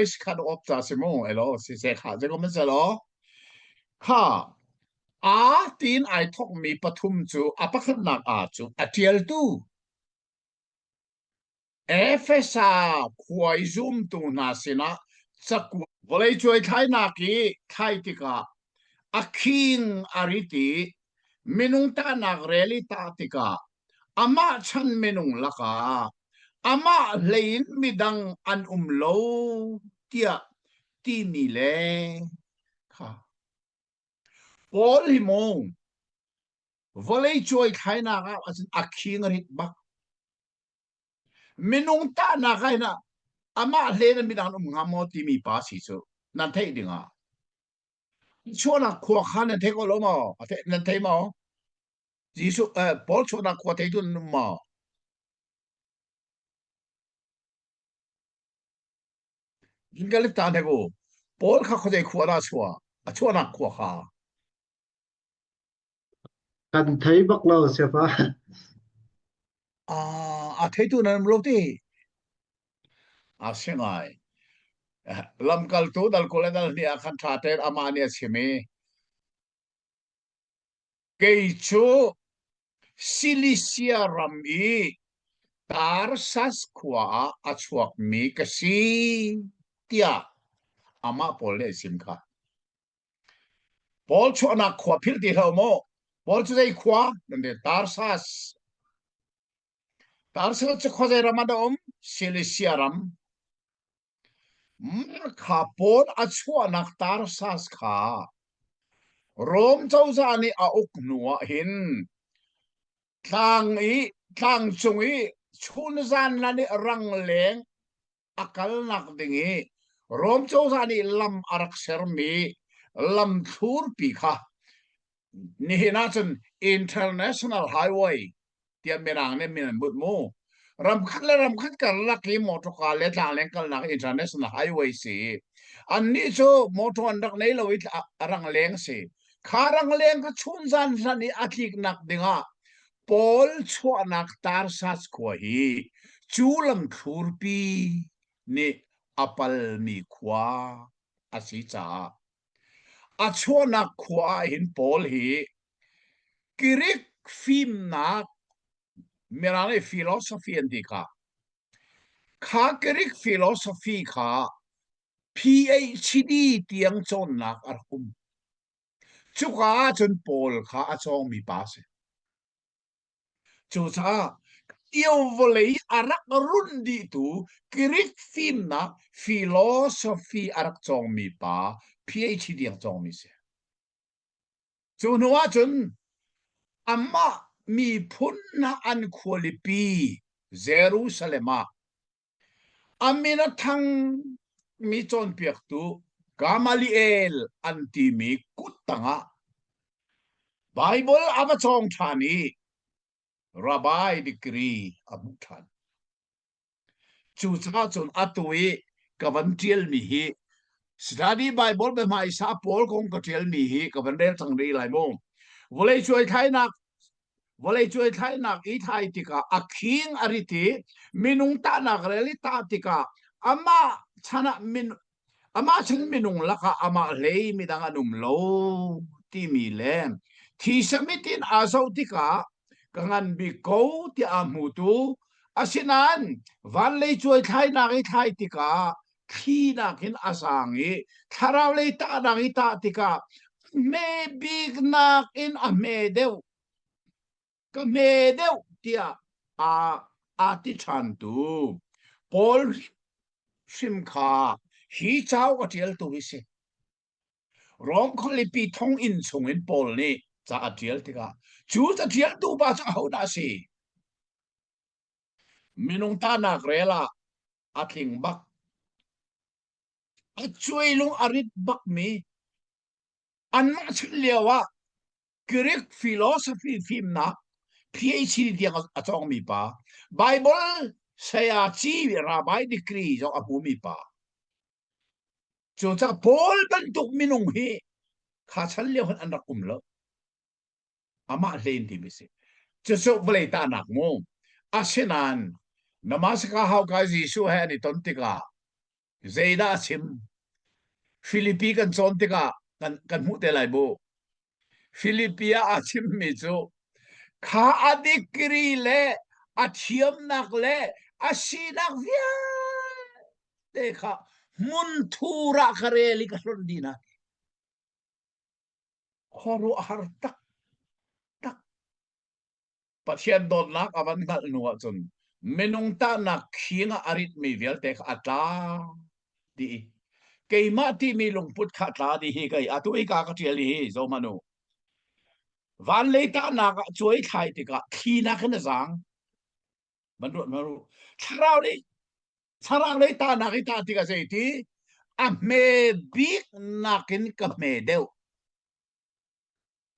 Voice kha na off ca si mu elo si se kha je ko man se lo kha a tiin ai thokmi pathum cu a pakhatnak a cu a ṭialtu Efesa khua i zumtu hna sinah cakuat vawlei cuai thlainak i thlai tikah a khing a rit i minung tahnak rel i tah tikah amah chan minung lakah amah hlei in midang an um lo tiah timi le kha Paul hi mu vawlei cuai thlainak ah a khing a rit bak Minung tahnak ah hin amah hlen in midang an um hnga maw timi pa si cu nan theih ding ah. Chuahnak khua kha nan thei ko lo maw? Nan thei maw? Jesuh eh, Paul chuahnak khua theitu nan um maw? Galit ta hnek u. Paul kha khuazei khua dah a chuah? A chuahnak khua kha. Kan thei bak lo siapa. Ah, a theitu nan um lo ti. A si ngai. Lamkaltu dal kul le dal hnih ah khan ṭha tein amah nih a chim i kei cu Cilicia ram i Tarsas khua ah a chuakmi ka si tiah amah pawl nih a chim kha. Paul chuahnak khua philh ti hlah maw? Paul cu zei khua? Nan ti Tarsas. Tarsas cu khua zei ram ah dah um? Cilicia ram. Mah kha Paul a chuahnak Tarsas kha Rom cozah nih a uk hnu ah hin tlang i tlang cung i chunzan lan i rangleng a kalnak ding i Rom cozah nih lam a rak sermi lam thlurpi kha nihin ahcun international highway tiah mirang nih min an but mu. Ramkhat le ramkhat karlak i motorka le tlangleng kalnak international highway si. Annih cu motor an rak nei lo i rangleng si. Kha rangleng kha chunzan hlan i a tliknak dingah Paul chuahnak Tarsas khua hi cu lamthlurpi nih a palmi khua a si caah a chuahnak khua ah hin Paul hi Greek fimnak Mirang nih philosophy an ti kha kha Greek philosophy kha PhD tiang cawnnak a rak um. Cuka ahcun Paul kha a cawngmi pa a si. Cucaah io vawlei a rak run dihtu Greek fimnak philosophy a rak cawngmi pa PhD a cawngmi si. Cu hnu ahcun amah miphun hna an khualipi Jerusalem ah A min a thangmi cawnpiaktu Gamaliel an timi kut tangah Baibal a va cawng ṭhan i rabbi degree a hmuh ṭhan. Cucaah cun atu i ka van ṭialmi hi study Bible biahmaisa pawl kong ka ṭialmi hi ka van rel cang rih lai mu. Vawlei cuaithlainak Vawlei cuaithlainak i thlai tikah a khing a rit i minung tahnak rel i tah tikah amah chan ah min amah chan minung lakah amah hlei midang an um lo timi le thisa mit in aa zoh tikah ka ngan bik ko tiah aa hmutu asinain vanlei cuaithlainak i thlai tikah thli nakin a zaang i thlarau lei tahnak i tah tikah hme bik nakin a hme deuh ka hme deuh tiah aa aa ti ṭhan tu Paul hrim kha hi cauk a ṭialtu hi si. Rom khualipi thonginn chungin Paul nih ca a ṭial tikah cu caṭialtu pa cu ahodah a si? Minung tahnak rel ah a tling bak. A cuailung a rit bakmi anmah chan lio ah Greek philosophy fimnak PhD tiang a cawngmi pa, Bible sayaci rabbi degree zong a hmumi pa. Cucaah Paul bantuk minung hi kha chan lio hin an rak um lo. Amah hlen timi si. Cucu vawlei tahnak mu. Asinain Damascus hauka Jesuh he an i ton tikah. Zeidah a chim? Filipi kan cawn tikah kan, kan hmuh te lai bu. Filipi ah a chimmi cu kha a degree le a thiamnak le a sinak vialte kha hmunthur ah ka rel i ka hlonh dih hna. Khuaruahhar taktak. Pathian dawtnak a van hngalh hnu ahcun minung tahnak khing ah a ritmi vialte kha a tla dih i keimah timi lungput kha a tla dih hi kei atu i ka ka ṭial hi zohhmanh u. Van lei tahnak ah cuai thlai tikah thli nak in a zaang. Van ruat hmanh u. Thlarau nih thlarau lei tahnak i tah tikah zeiti a hme bik nakin ka hme deuh.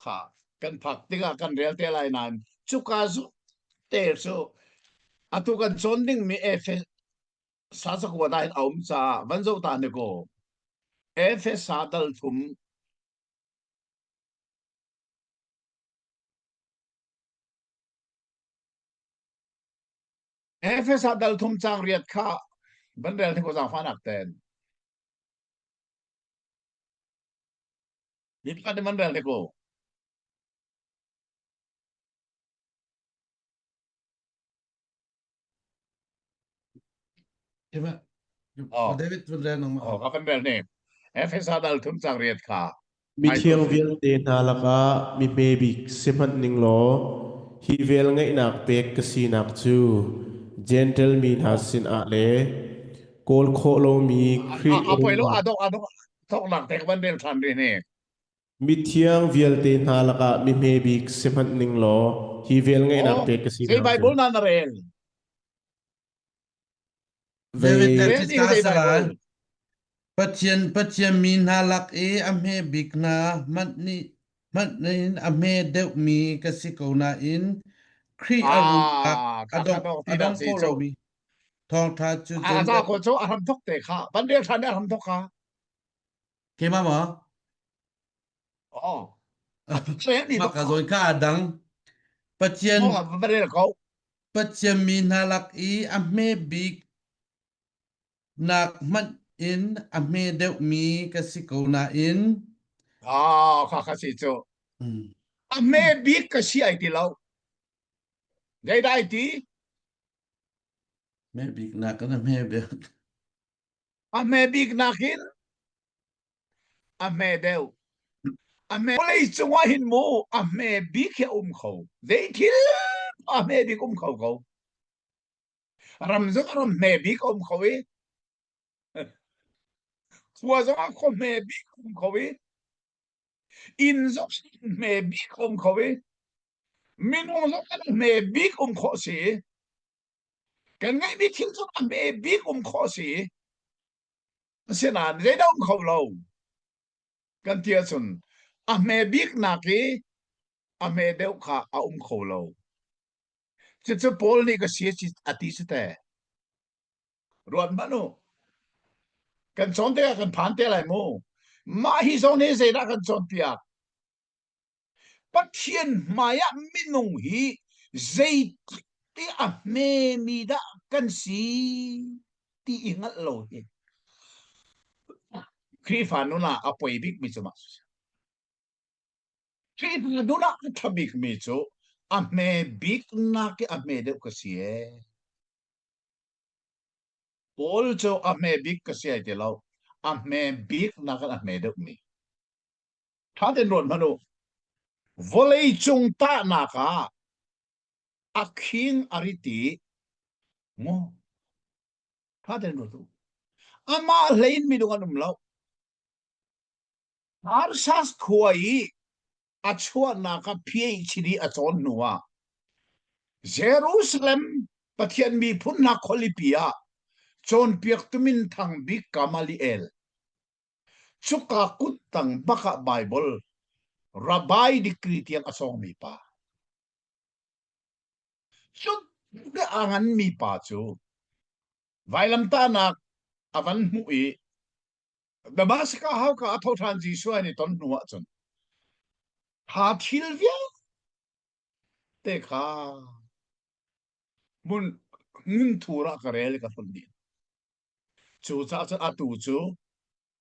Kha kan phak tikah kan rel te lai nain cuka zu te cu atu kan cawn dingmi Efesa cakuat ah hin a um caah van zoh ta ne kaw Efesa dal thum Efesa dal thum cang riat kha van rel te ko zaangfahnak ten. Mi pakhat nih van rel te ko. Oh. David van rel nang Oh, ka van rel ne. Efesa dal thum cang riat kha. Mithiang vialte hna lakah mi hme bik si hmanh ning law, hi velngeihnak pek ka sinak cu Jentail mi hna sinah le kawl khawh lomi Khrih A poi lo, a dok a dok thoknak te ka van rel ṭhan rih ne. Mithiang vialte hna lakah mi hme bik si hmanh ning law, hi velngeihnak Oh, pek ka zei sinak cu. Bible na na rel? David Vei le Rel ti zei Salai Bible? Pathian Pathian mi hna lak i a hme bik hna hmanh nih hmanh in a hme deuhmi ka si ko nain Khrih a ruhnak Ah, a kha kha dong dok a ti dak dong si khawh cu. lomi thawngṭha cu A John za ko cu a hram thok te kha. Van rel ṭhan a hram thok kha. Keimah maw? Oh. A rel ni Mah dok ka kha. zawn kha a dang. Pathian Oh, va rel ko. Pathian mi hna lak i a hme bik nak hmanh in a hme deuhmi ka si ko nain Ah, kha kha si cu. Mm. A hme bik ka si ai ti lo. Zeidah ai ti? Hme bik nak in a hme bik. A hme bik nakin a hme deuh. A hme vawlei cungah hin mu a hme bik hi a um kho. Zei thil a hme bik um kho ko. Ram zong ram hme bik a um kho i khua zong ah khua hme bik a um kho i inn zong hme bik a um kho i minung zong kan hme bik um khawh si kan ngeihmi thil zong a hme bik um khawh si asinain zeidah um kho lo kan ti ahcun a hme bik nak i a hme deuh kha a um kho lo cucu Paul nih ka si a ti si te ruat hmanh u kan cawn tikah kan phan te lai mu mah hi zong nih zeidah kan cawnpiak Pathian hmaiah minung hi zeiti a hmemi dah kan si ti i hngalh lo hi Khrihfa nun ah a poi bikmi cu mah cu Khrihfa nun ah a ṭha bikmi cu a hme bik nak i a hme deuh ka si ee. Paul cu a hme bik ka si ai ti lo. A hme bik nakin a hme deuhmi. Ṭha tein ruat hmanh u. Vawlei cung tahnak ah a khing a rit i maw ṭha tein ruat u. Amah hlei in minung an um lo. Tarsas khua i a chuahnak ah PhD a cawn hnu ah Jerusalem Pathian miphun hna khualipi ah cawnpiaktu minthang bik Gamaliel Cuka kuttang bak ah Baibal Rabbi degree tiang a cawngmi pa. Cu a nganmi pa cu vailamtahnak a van hmuh i Damascus hauka a tho ṭhan Jesuh an i ton hnu ahcun kha thil vialte kha hmun hmunthur ah ka rel i ka hlonh dih. Cucaah cun atu cu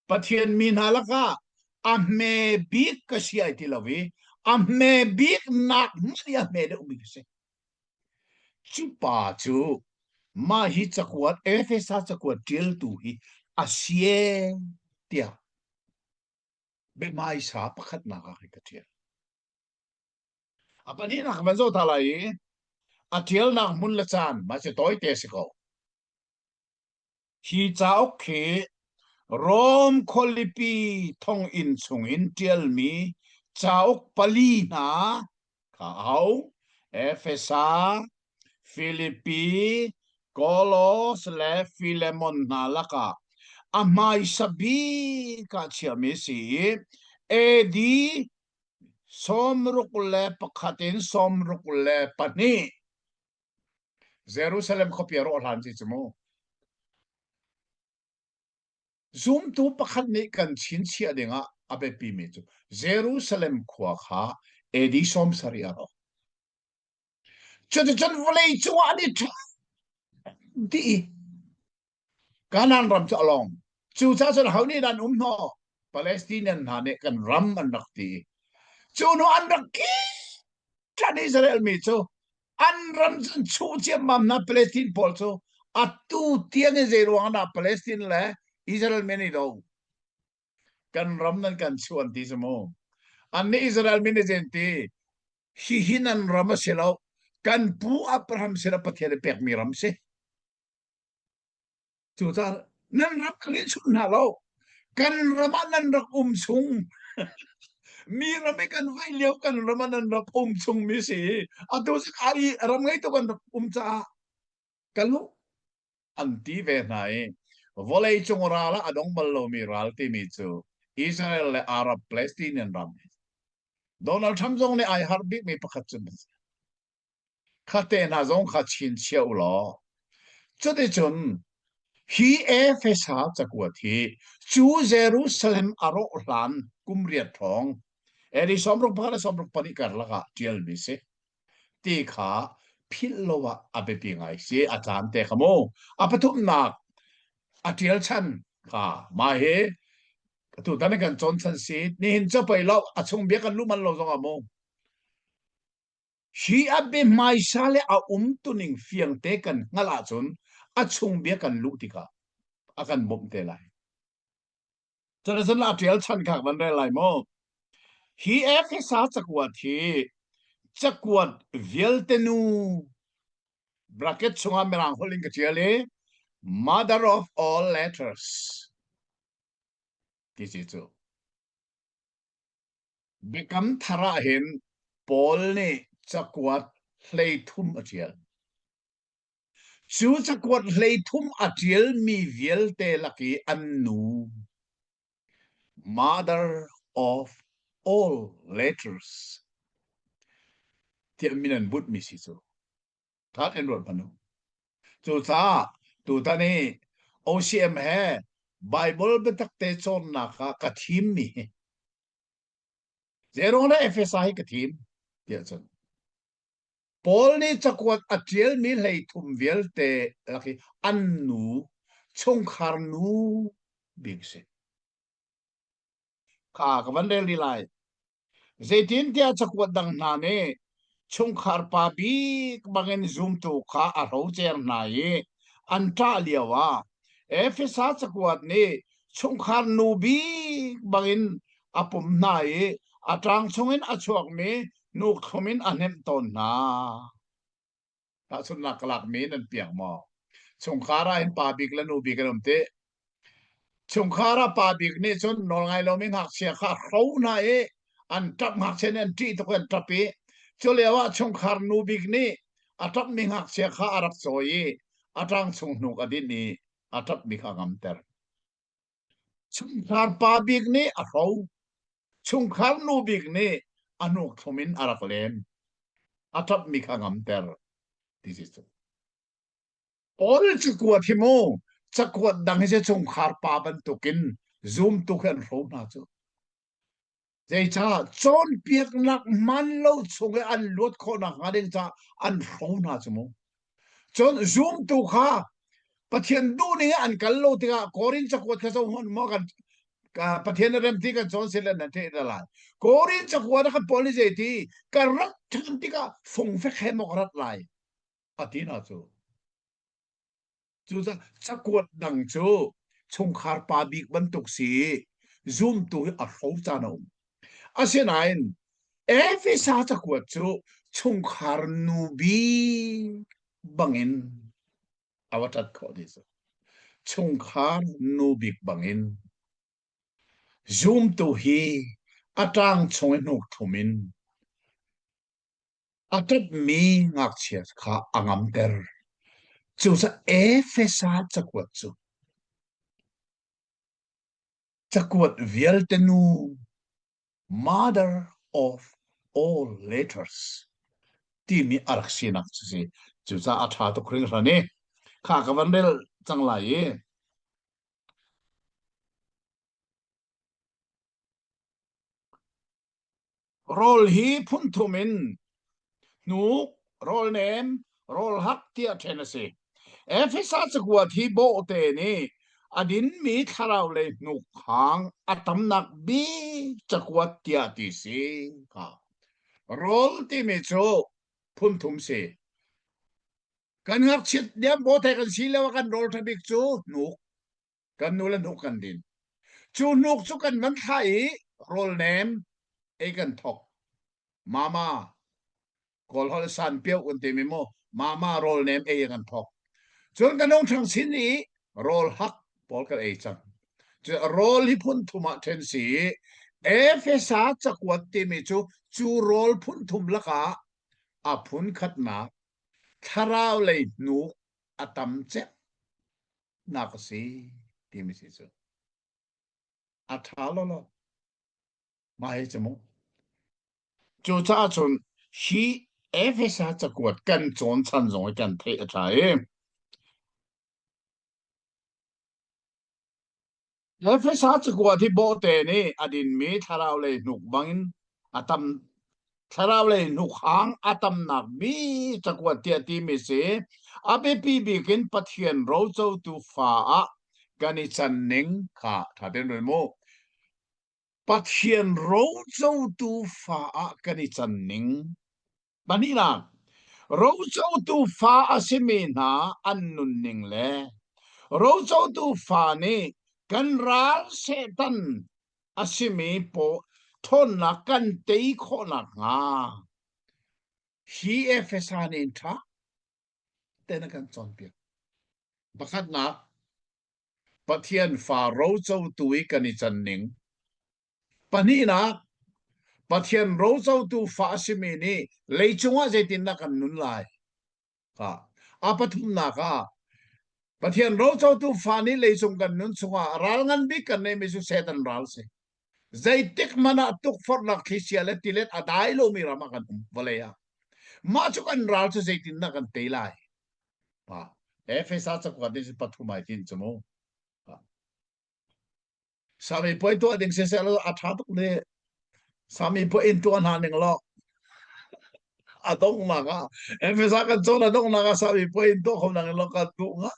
Pathian mi hna lakah a hme bik ka si ai ti lo i a hme bik nak hmanh i a hme deuhmi ka si. Cu pa cu mah hi cakuat Efesa cakuat ṭialtu hi a si ee tiah biahmaisa pakhatnak ah ka ṭial. A pahnihnak van zoh ta lai i a ṭialnak hmun le caan mah cu tawite a si ko. Hi cauk hi Rom khualipi thonginn chungin ṭialmi cauk pali hna kha a ho: Efesa, Filipi, Kolos le Filemon hna lakah a hmaisa bik ah chiahmi a si i AD 61 in 62 Jerusalem khuapi a rawh hlan ci cu mu. Zumtu pakhat nih kan chinchiah dingah a biapimi cu Jerusalem khua kha AD 70 a rawk. Cuticun vawlei cungah an i ṭha dih i Kanaan ram cu a lawng. Cucaah cun ho nih dah an um hnawh? Palestinian hna nih kan ram an rak ti. Cu hnu an rak kir ṭhan Israel mi cu an ram cu an chuh ciammam hna Palestine pawl cu atu tiang in zei ruang dah Palestine le Israel mi an i do? Kan ram nan kan chuh an ti cu mu. Annih Israel mi nih zei an ti? Hihi nan ram a si lo. Kan pu Abraham sinah Pathian i pekmi ram si. Cucaah nan rak kan i chunh hna lo. Kan ram ah nan rak um chung. Mi ram i kan vai lio kan ram ah nan rak um chung mi si. Atu i ram ngeitu kan rak um caah kan lu an ti ve hna i vawlei cung ral ah a dong bal lomi ral timi cu Israel le Arab Palestinian ram. Donald Trump zong nih ai harh bikmi pakhat cu Kha te hna zong kha chinchiah u law cuticun hi Efesa cakuat hi cu Jerusalem a rawh hlan kum riat hrawng AD 61 le 64 karlak ah ṭialmi si ti kha philh lo ah a biapi ngai si a caan te kha mu. A pathumnak a ṭial chan kha mah hi tutan kan cawn chan si nihin cu pei lo a chung bia kan luh man lo zong ah mu. Hi a biahmaisa le a umtuning fiangte kan hngalh ahcun a chung bia kan luh tikah a kan bawmh te lai. Cuticun a ṭial chan kha van rel lai maw? Hi Efesa cakuat hi cakuat vialte nu bracket chungah Mirang holh in ka ṭial i mother of all letters ti si cu. Biakam Thar ah hin Paul nih cakuat 13 a ṭial. Cu cakuat 13 a ṭialmi vialte lak i an nu, Mother of all letters tiah min an bunhmi si cu. Ṭha tein ruat hmanh u. Cucaah tutan i OCM he Bible biatak te cawnnak ah ka thimmi hi Zeiruang dah Efesa hi ka thim tiah cun Paul nih cakuat a ṭialmi 13 vialte lak i an nu chungkhar nu bik si. Kha ka van rel rih lai. Zeitintiah cakuat dang hna nih chungkhar pa bik bangin zumtu kha a hrocer hna i an ṭah lioah Efesa cakuat nih chungkhar nu bik bangin a pum hna i a ṭang chungin a chuakmi hnuk thlum in a hnemh tawn hna. Tahchunhnak ka lakmi nan piak maw? Chungkhar ah hin pa bik le nu bik an um ti. Chungkhar ah pa bik nih cun nawl ngai lomi ngakchia kha a hro hna i an ṭap ngakchia nih an ṭih tuk i an ṭap i cu lio ah chungkhar nu bik nih a ṭapmi ngakchia kha a rak cawi i a ṭang chung hnuk a dinh i a ṭapmi kha a ngamter. Chungkhar pa bik nih a hro. Chungkhar nu bik nih a hnuk thlum in a rak len. A ṭapmi kha ngamter. Ti si cu. Paul cakuat hi mu cakuat dang hi cu chungkhar pa bantukin zumtu khi an hro hna cu. Zeicah cawnpiaknak man lo chung i an luat khawh nakhnga ding caah an hro hna cu mu. Cun zumtu kha. Pathian duhning ah an kal lo tikah Korin cakuat kha zoh hmanh maw kan Pathian na rem ti kan cawn sin le nan theih da lai. Korin cakuat ah kan Paul nih zei ti ka rat ṭhan tikah fungfek he maw ka rat lai a ti hna cu. Cucaah cakuat dang cu chungkhar pa bik bantuk si i zumtu hi a hro caan a um. Asinain Efesa cakuat cu chungkhar nu bik bangin a va ṭat khawh ti cu. Chungkhar nu bik bangin zumtu hi a ṭang chung i hnuk thlum in a ṭapmi ngakchia kha a ngamter. Cucaah Efesa cakuat cu cakuat vialte nu mother of all letters timi a rak sinak cu si. Cucaah a ṭha tuk hringhran i kha ka van rel cang lai i Rawl hi phunthum in hnuk, rawl nem, rawl hak tiah ṭhen a si. Efesa cakuat hi bawhte nih a dinmi thlarau lei hnuk hang a tamnak bik cakuat tiah ti si. Rawl timi cu phunthum si. Kan ngakchiat diam bawhte kan si lio ah kan rawl ṭha bik cu hnuk. Kan nu le hnuk kan din. Cu hnuk cu kan van thlah i rawl nem ei kan thok. Mama Kawl holh san pio kan timi mu mama rawl nem ei kan thok. Cun kan hung ṭhang sin i rawl hak pawl kan ei cang. Cu rawl hi phun thum ah ṭhen si i Efesa cakuat timi cu cu rawl phun thum lakah a phun khatnak thlarau lei hnuk a tam cem nak a si timi si cu a ṭha lawlaw mah hi cu mu cucaah cun hi Efesa cakuat kan cawn chan zong hi kan theih a ṭha i Efesa cakuat hi bawhte nih a dinmi thlarau lei hnuk bangin a tam thlarau lei hnuk hang a tamnak bik cakuat tiah timi si. A biapi bik in Pathian rocotu fa ah kan i can ning kha ṭha tein rel mu. Pathian rocotu fa ah kan i can ning Pahnihnak, rocotu fa a simi hna an nunning le rocotu fa nih kan ral Satan a simi paw ṭhawnnak kan tei khawh nakhnga hi Efesa nih ṭha tein a kan cawnpiak. Pakhatnak, Pathian fa rocotu i kan i can ning. Pahnihnak, Pathian rocotu fa a simi nih leicung ah zeitindah kan nun lai? A pathumnak ah, Pathian rocotu fa nih leicung kan nun chungah ral ngan bik kan neihmi cu Satan ral si. Zeitik hmanh ah tukforhnak thlichia le tilet a dai lomi ram ah kan um vawlei ah. Mah cu kan ral cu zeitindah kan tei lai? Efesa cakuat nih pathum ai tin cu mu. Sami puai tuah ding siseh law a ṭha tuk ne. Sami puai in tuah hna ning law a donghnak ah Efesa kan cawn a donghnak ah sami puai in tuah kho nang law kan duh nga.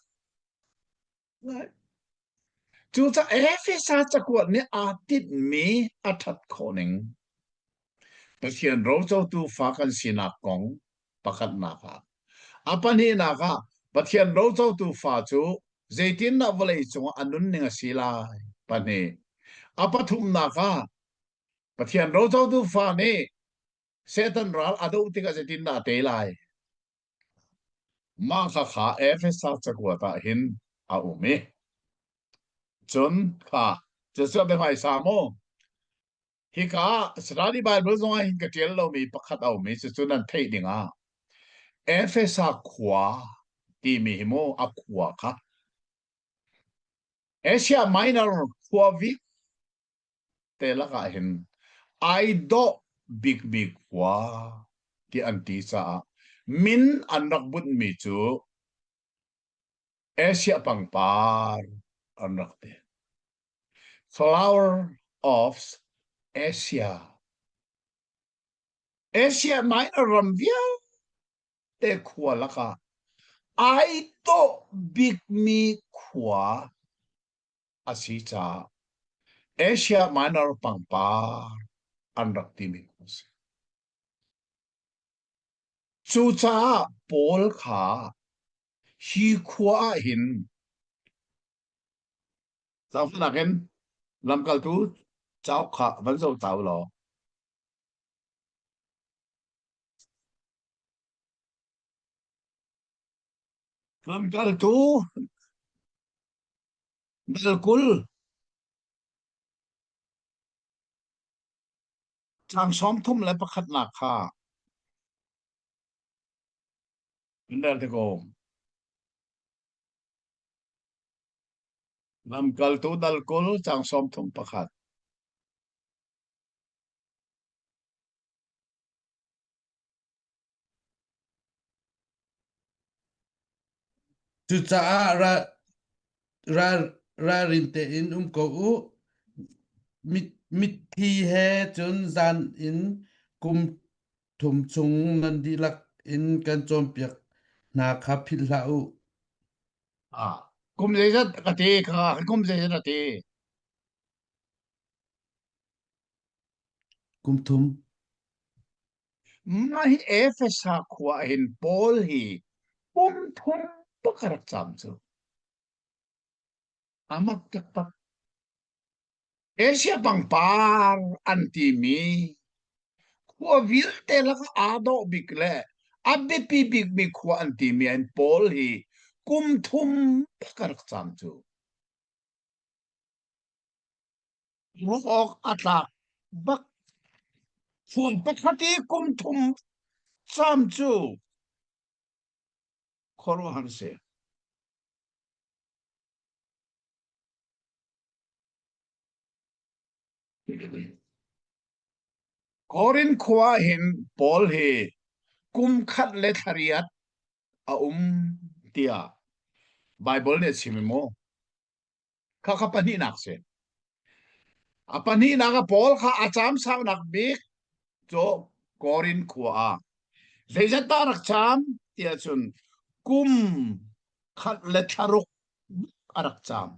Cucaah Efesa cakuat nih aa tinhmi a ṭhat khawh ning Pathian rocotu fa kan sinak kong pakhatnak ah. A pahnihnak ah Pathian rocotu fa cu zeitindah vawlei cungah a nunning a si lai? Pahnih. A pathumnak ah Pathian rocotu fa nih Satan ral a doh tikah zeitindah a tei lai? Mah khakha Efesa cakuat ah hin a um i cun kha cucu a biahmaisa maw? Hika Study Bible zong ah hin ka ṭial lomi pakhat a um i cucu nan theih dingah Efesa khua timi hi mu a khua kha Asia Minor khua vialte lakah hin ai dawh bikmi khua ti an ti caah min an rak bunhmi cu Asia pangpar an rak ti. Flower of Asia. Asia Minor ram vialte khua lakah Ai dawh bikmi khua a si caah Asia Minor pangpar an rak timi khua a si. Cucaah Paul kha hi khua ah hin zaangfahnak in lamkaltu cauk kha van zoh ta u law Lamkaltu dal 20 caang 31 kha in rel te ko. Lamkaltu dal 20 caang 31. Cucaah ralrin tein um ko u. Mitthli he cun zan in kum thum chung nan dihlak in kan cawnpiak hna kha philh hlah u. Ah, kum zeizat ka ti kha kum zeizat a ti. Kum thum. Mah hi Efesa khua ah hin Paul hi pum thum bak a rak caam cu. A mak taktak. Asia pangpar an timi khua vialte lakah aa dawh bik le a biapi bikmi khua an timi an Paul hi kum thum bak a rak caam cu. Ruah awk a tlak bak. Phun pakhat i kum thum caam cu khuaruahhar si. Korin khua hin Paul hi kum khat le thlariat a um tiah Baibal nih a chim maw? Khakha pahnihnak si. A pahnihnak a Paul kha a caam saunak bik cu Korin khua ah. Zeizat dah rak caam tiah cun kum khat le thlaruk a rak caam.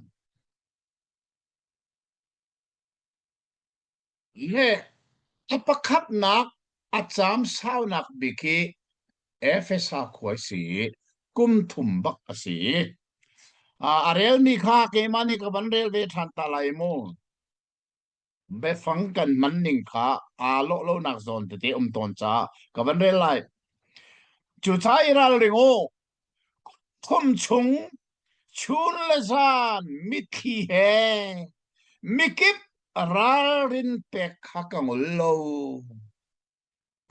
Le a pakhatnak a caam saunak bik hi Efesa khua a si i kum thum bak a si. A relmi kha keimah nih ka van rel ve ṭhan ta lai mu. Biafang kan hman ning kha aa lawh lonak zawn tete um tawn caah ka van rel lai. Cucaah i ralring u, Thum chung chun le zan mitthli he mikip ralrin pek kha ka ngol lo.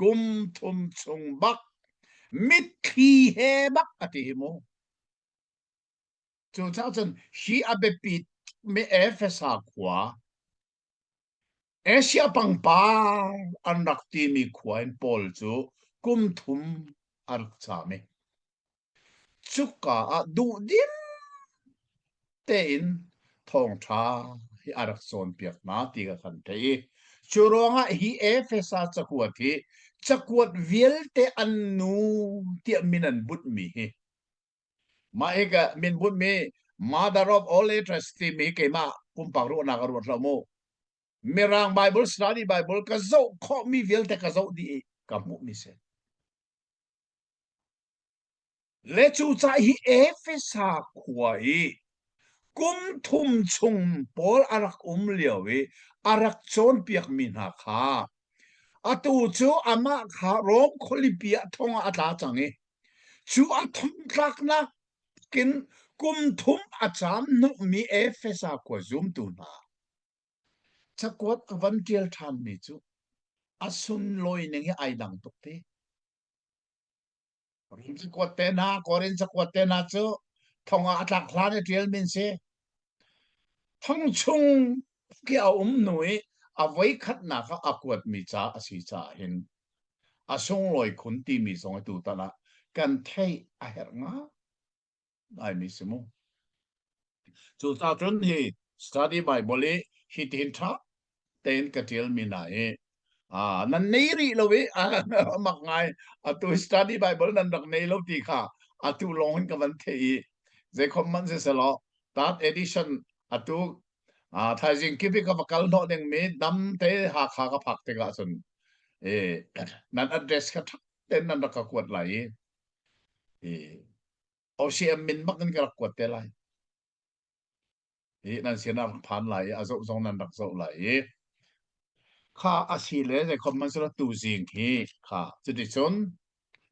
Kum thum chung bak mitthli he bak a ti hi mu. Cucaah cun hi a biapi mi Efesa khua Asia pangpar an rak timi khua in Paul cu kum thum a rak caam i cuka ah duhdim tein thawngṭha hi a rak cawnpiak hna ti kha kan theih i cu ruangah hi Efesa cakuat hi cakuat vialte an nu tiah min an bunhmi hi Mah hi ka min bunhmi Mother of All Letters timi keimah pumpak ruahnak a ruat hlah mu. Mirang Bible study Bible ka zoh khawhmi vialte ka zoh dih i ka hmuhmi si. Le cu ca hi Efesa khua i kum thum chung Paul a rak um lio i a rak cawnpiakmi hna kha atu cu amah kha Rom khualipi ah thong ah a tla cang i Cu a thongtlaknak in kum thum a caam hnawhmi Efesa khua zumtu hna cakuat a van ṭial ṭhanmi cu a sunlawi ning hi ai dang tuk ti. Rom cakuat te hna, Korin cakuat te hna cu thong ah a tlak hlan i ṭialmi an si. Thong chung khi a um hnu i a voikhatnak ah a kuatmi ca a si caah hin a sunglawi khun timi zong hi tutan ah kan theih a herh ngaimi si mu. Cucaah cun hi study Bible i hi tihin ṭha tein ka ṭialmi hna hi nan nei rih lo i mak ngai atu study Bible nan rak nei lo ti kha. Atu lawng hin ka van theih i zeikhom man si selaw third edition atu thaizing kip i ka va kal hnawh ding mi dam te Hakha ka phak tikah cun nan address kha ṭha tein nan rak ka kuat lai i OCM min bak in ka rak kuat te lai. I nan sin ah rak phan lai i a zoh zong nan rak zoh lai i kha a si le zeikhom man sila tu zing hi kha cuticun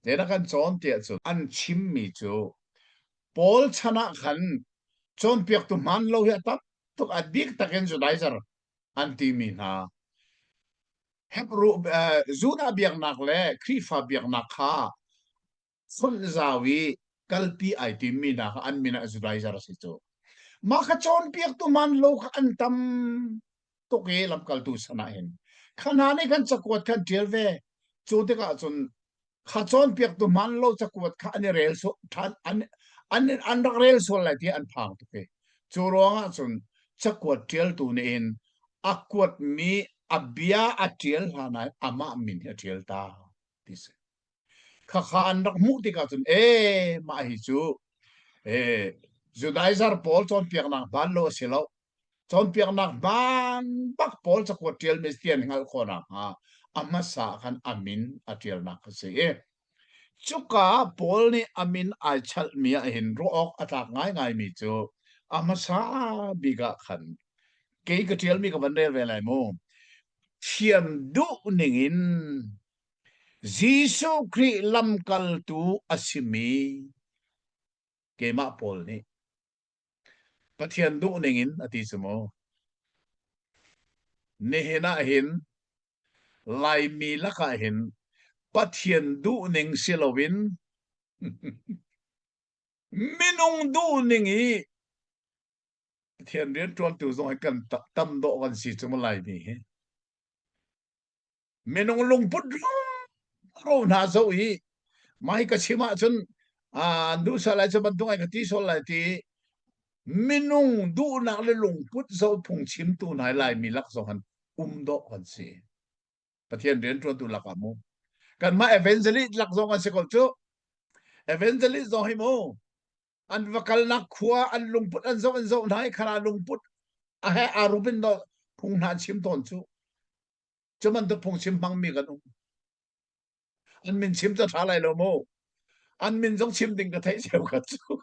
zeidah kan cawn tiah cun an chimmi cu Paul chan ah khan cawnpiaktu hmaan lo hi a tam tuk a dik takin Judaizer an timi hna Hebrew Judah biaknak le Khrihfa biaknak kha fonh zau i kalpi ai timmi hna kha an min ah Judaizer a si cu. Mah kha cawnpiaktu man lo kha an tam tuk i lamkaltu san ah hin. Kha hna nih khan cakuat khan ṭial ve. Cu tikah cun kha cawnpiaktu man lo cakuat kha an i rel sual ṭhan an an an rak rel sual lai ti an phang tuk i cu ruangah cun cakuat ṭialtu nih hin a kuatmi a bia a ṭial hlan ah amah min hi a ṭial ta ti si. Khakha an rak hmuh tikah cun ee mah hi cu ee Judaizer pawl cawnpiaknak hmaan lo a si lo. Cawnpiaknak hmaan bak pawl cakuat ṭialmi ti an hngalh khawh nakhnga a hmasa ah khan a min a ṭialnak a si i cuka Paul nih a min ai chalhmi ah hin ruah awk a tlak ngaingaimi cu a hmasa bik ah khan kei ka ṭialmi ka van rel ve lai mu. Thiam duh ningin Jesuh Khrih lamkaltu a simi keimah Paul nih Pathian duh ningin a ti cu mu. Nihin ah hin Laimi lakah hin Pathian duh ning si loin minung duh ning i Pathian rianṭuantu zong hi kan tam dawh kan si cu mu Laimi hi. Minung lungput ro hna zoh i mai ka chim ahcun an duh sal lai cu bantuk ai ka ti sual lai ti minung duhnak le lungput zoh phung chimtu hna Laimi lak zong han um dawh kan si. Pathian rianṭuantu lakah mu. Kanmah evangelist lak zong an si ko cu. Evangelist zong hi mu an va kalnak khua an lungput an zoh an zoh hna i khara lungput a he aa rup in phung hna an chim tawn cu. Cu bantuk phungchim hmangmi kan um. An min chim cu ṭha lai lo mu. An min zong chim ding ka theih cheukhat cu.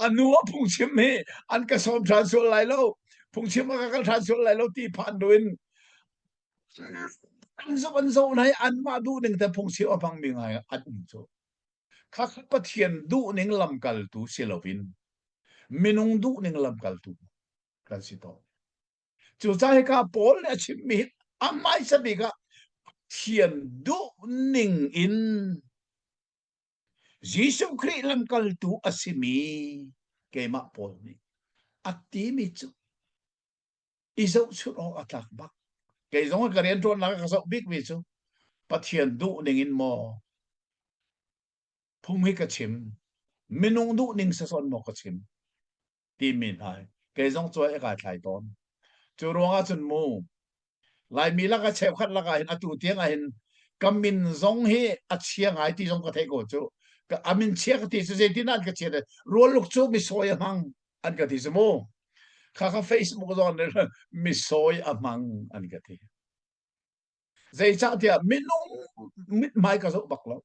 A nu a phungchim hi an ka sawm ṭhan sual lai lo. Phungchim a ka kal ṭhan sual lai lo ti phan duin an zoh an zoh hna i anmah duh ning te phungchim a hmangmi ngai an um cu. Kha Pathian duh ning lamkaltu si loin minung duh ning lamkaltu kan si tawn. Cucaah hika Paul nih a chimmi a hmaisa bik ah Pathian duh ning in Jesuh Khrih lamkaltu a simi keimah Paul nih a timi cu i zohchunh awk a tlak bak. Kei zong ka rianṭuannak ka zoh bikmi cu Pathian duh ning in maw phung hi ka chim, minung duh ning sasawn maw ka chim timi hna hi kei zong cuai a kai thlai tawn. Cu ruangah cun mu Laimi laka cheukhat lakah hin atu tiang ah hin ka min zong hi a chia ngai ti zong ka theih ko cu. Ka a min chia ka ti cu zeitin an ka chia rualuk cu misawi a hmang an ka ti cu mu. Kha kha Facebook zong misawi a hmang an ka ti. Zeicahtiah minung mithmai ka zoh bak lo.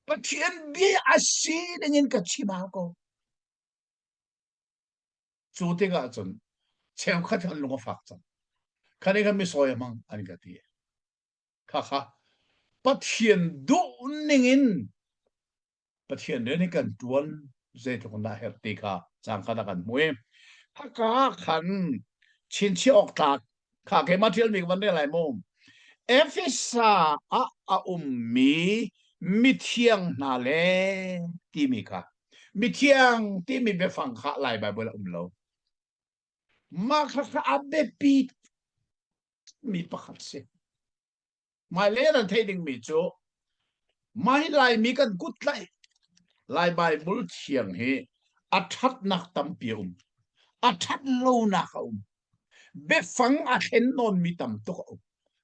Pathian bia a si ding in ka chim hau ko. Cu tikah cun cheukhat an lung a fak cang. Khan i khan misawi a hmang an ka ti. Kha kha Pathian duh ning in Pathian rian hi kan ṭuan zeitluk in dah herh ti kha cang khat ah kan hmu i haka khan chinchiah awk tlak kha keimah ṭialmi ka van rel lai mu. Efesa ah a ummi mithiang hna le timi kha mithiang timi biafang kha Lai Baibal a um lo. Mah kha kha a biapi mi pakhat si. Hmailei nan theih dingmi cu mah hi Laimi kan kut tlaih Lai Baibal thiang hi a ṭhatnak tampi a um. A ṭhat lonak a um. Biafang a thlen nawnmi tam tuk a um.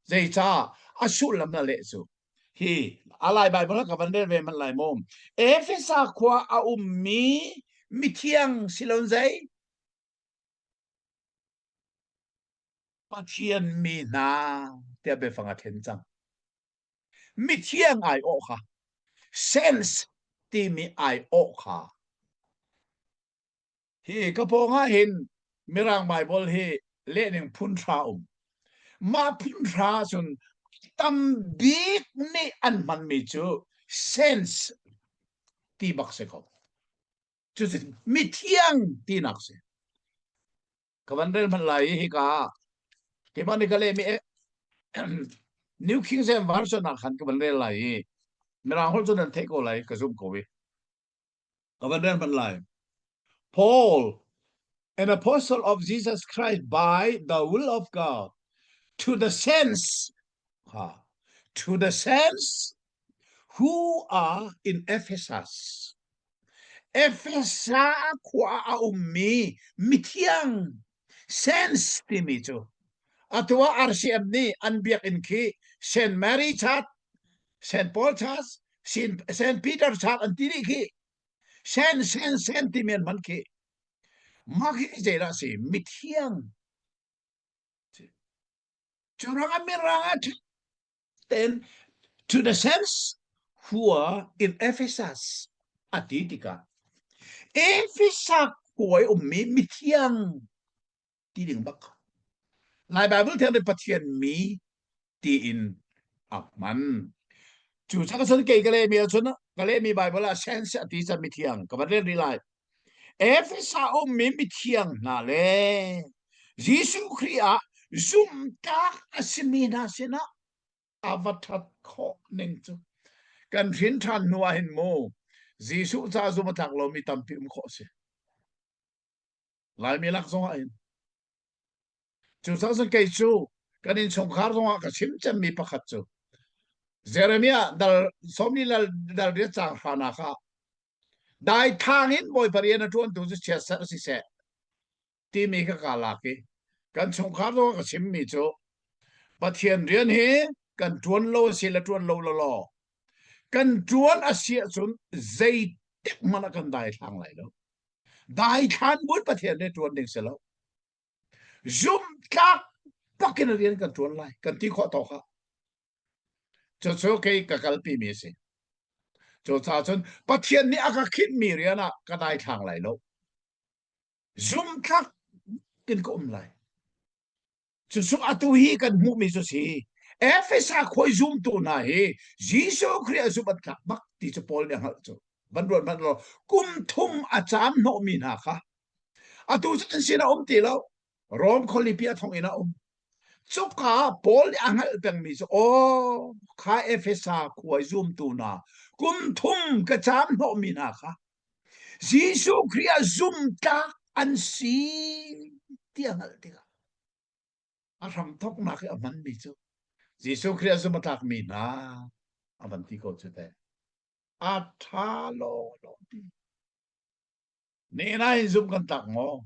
Zeicah a sullam na leh cu. Hi alai Bible ka van rel ve man lai maw? Efesa khua a ummi mithiang silon zei? Pathian mi hna tiah biafang a then cang. Mithiang ai awh kha sense timi ai awh kha hi ka pawng ah hin Mirang Bible hi lehning phun hra um. Mah phun hra cun tam bik nih an hmanmi cu sense ti bak si ko. Cucu mithiang tinak si. Ka van rel hmanh lai i hika keimah nih ka lehmi New King James Version ah khan ka van rel lai i Mirang holh cu nan theih ko lai ka zumh ko i ka van rel hmanh lai. Paul, an apostle of Jesus Christ by the will of God, to the saints, ha, to the saints who are in Ephesus. Efesa khua a ummi mithiang saints timi cu atu ah RCM nih an biakinn khi St. Mary Church, St. Paul Church, St. Peter Church an ti dih khi. Saint, Saint, Saint timi an hman khi. Mah khi zeidah a si? Mithiang. Cu ruangah mirang ah Then to the saints who are in Ephesus a ti tikah Ephesus khua i ummi mithiang ti ding bak. Lai Bible thiang nih Pathian mi tiin a hman. Cu cang cun kei ka lehmi ahcun ka lehmi Bible ah saints a ti cang mithiang ka van rel rih lai. Efesa ummi mithiang hna le Jesuh Khrih ah zumhtlak a simi hna sinah a va ṭhat khawh ning cu kan hrin ṭhan hnu ah hin mu Jesuh ca zum a tlak lomi tampi um khawh a si. Laimi lak zong ah hin. Cucaah cun kei cu kan innchungkhar zongah ka chim cemmi pakhat cu Jeremiah dal sawmli lal dal riat caang hranak ah daithlang in Bawipa rian a ṭuantu cu chiatserh siseh timi kha kaa lak i kan chungkhar zongah ka chimmi cu Pathian rian hi kan ṭuan lo a si le ṭuan lo law kan ṭuan a si ahcun zeitik hmanh ah kan daithlang lai lo. Daithlan buin Pathian rian ṭuan ding si lo. Zumhtlak bakin rian kan ṭuan lai kan ti khawh tawk ah. Cucu kei ka kalpimi a si. Cucaah cun Pathian nih a ka khinhmi rian ah ka daithlang lai lo. Zumhtlak in ka um lai. Cucu atu hi kan hmuhmi cu si. Efesa khuai zumtu hna hi Jesuh Khrih a zumh an tlak bak ti cu Paul nih a hngalh cu. Van ruat hmanh law kum thum a caam hnawhmi hna kha atu cu an sin a um ti lo. Rom khualipi a thonginn a um. Cuka ah Paul nih a hngalh pengmi cu aw kha Efesa khuai zumtu hna kum thum ka caam hnawhmi hna kha Jesuh Khrih ah zumtlak an si ti a hngalh tikah a hramthawknak i a hmanmi cu Jesuh Khrih ah zumh a tlakmi hna a van ti ko cu teh. A ṭha law law ti. Nihin ah hin zumh kan tlak maw?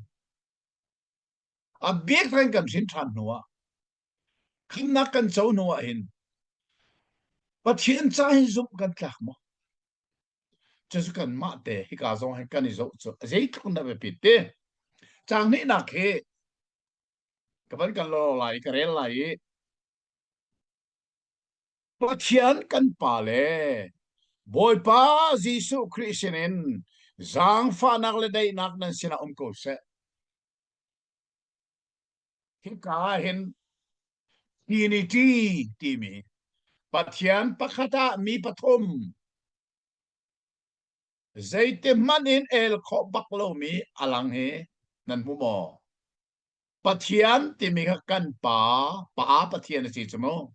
A bik reng kan hrin ṭhan hnu ah khamnak kan co hnu ah hin Pathian ca hin zumh kan tlak maw? Cucu kanmah te hika zong hin kan i zoh cu zeitluk na biapit ti. Caang hnihnak hi ka van kan law lai i ka rel lai i Pathian kan Pa le Bawipa Jesuh Khrih sinin zaangfahnak le daihnak nan sinah um ko seh. Hika ah hin Trinity timi Pathian pakhat ah mi pathum zeiti hmanh in el khawh bak lomi a lang hi nan hmu maw? Pathian timi kha kan pa, pa Pathian a si cu mu.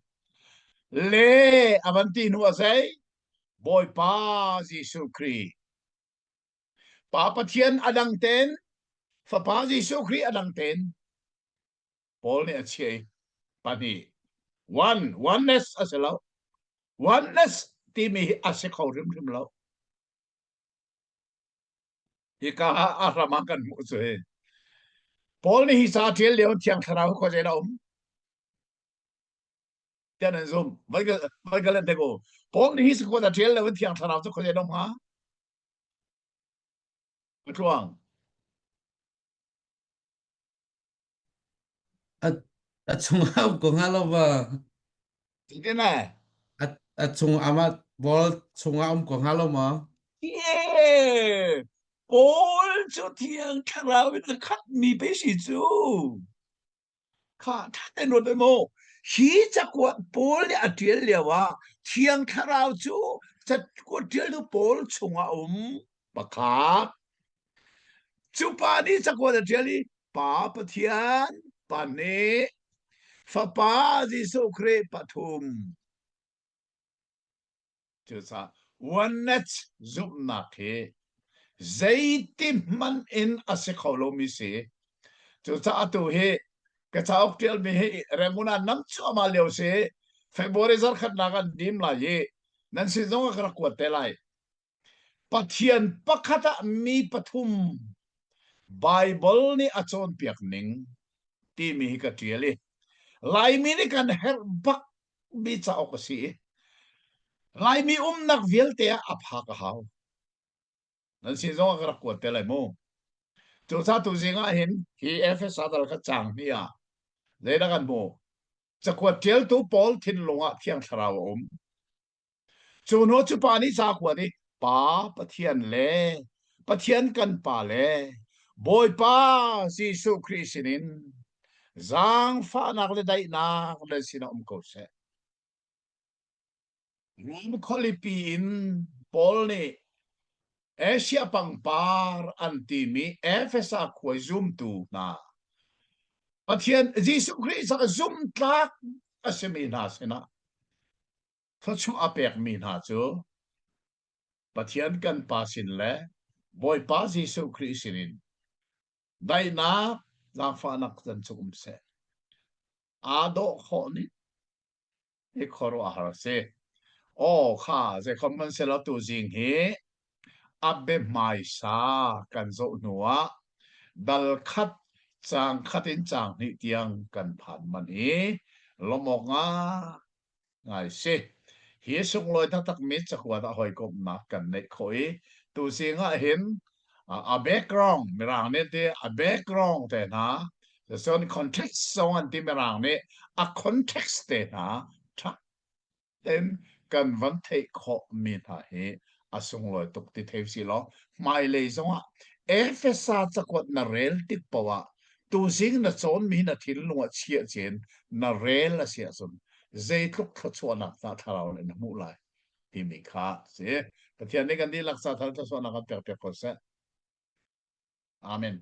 Le a van ti hnu ah zei? Bawipa Jesuh Khrih. Pa Pathian a dang ten, Fapa Jesuh Khrih a dang ten. Paul nih a chiah i pahnih. One, oneness a si lo. Oneness timi hi a si kho hrimhrim lo. Hika ah a hram ah kan hmuh cu hi. Paul nih hi ca a ṭial lio Thiang Thlarau khuazei dah a um? Tiah nan zum. Vai ka let u. Paul nih hi cakuat a ṭial lo in Thiang Thlarau cu khuazei dong hnga? Patluang. A a chungah um ko hnga lo va. Zeitin eh? A a chung amah Paul chungah um ko hnga lo maw? Yeah! Paul cu Thiang Thlarau in a khatmi pei si cu. Kha ṭha tein ruat ve mu. Hi cakuat Paul nih a ṭial lio ah Thiang Thlarau cu cakuat ṭialtu Paul chungah a um. Pakhat. Cu pa nih cakuat a ṭial i Pa Pathian pahnih, Fapa Jesuh Khrih pathum. Cucaah oneness zumhnak hi zeiti hmanh in a si kho lomi si. Cucaah atu hi ka cauk ṭialmi hi Rangoon ah nam cuahmah lio si. February zarkhatnak an dim lai i nan sin zong ah ka rak kuat te lai. Pathian pakhat ah mi pathum Baibal nih a cawnpiak ning timi hi ka ṭial i Laimi nih kan herh bak mi cauk a si i Laimi umnak vialte ah a phak a hau. Nan sin zong ah ka rak kuat te lai mu. Cucaah tuzing ah hin hi Efesa dal kha caang hnih ah zeidah kan hmuh? Cakuat ṭialtu Paul thinlung ah Thiang Thlarau a um. Cu hnu cu pa nih ca kuat i Pa Pathian le Pathian kan Pa le Bawipa Jesuh Khrih sinin zaangfahnak le daihnak nan sinah um ko seh. Rom khualipi in Paul nih Asia pangpar an timi Efesa khua zumtu hna Pathian Jesuh Khrih caah zumtlak a simi hna sinah thluachuah a pekmi hna cu Pathian kan Pa sin le Bawipa Jesuh Khrih sinin daihnak zaangfahnak can cu um seh. Aa dawh khawh ning hi khuaruahhar a si. Aw kha zeikhom hmanhsehlaw tuzing hi a biahmaisa kan zoh hnu ah dal khat caang khat in caang hnih tiang kan phan manh i lawmh awk ngai si. Hi sunglawi taktakmi cakuat ah hawikomhnak kan neih khawh i tuzing ah hin a background mirang nih ti a background te hna cun context zong an ti mirang nih a context te hna ṭha tein kan van theih khawh mi hna hi a sunglawi tuk ti thei si law hmailei zongah Efesa cakuat na rel tik paoh ah tuzing na cawnmi na thinlung ah chiah cin na rel a si ahcun zeitluk thluachuahnak dah thlarau nih na hmuh lai timi kha si. Pathian nih kan dihlak ca thar thluachuahnak kan pek piak ko seh. Amen.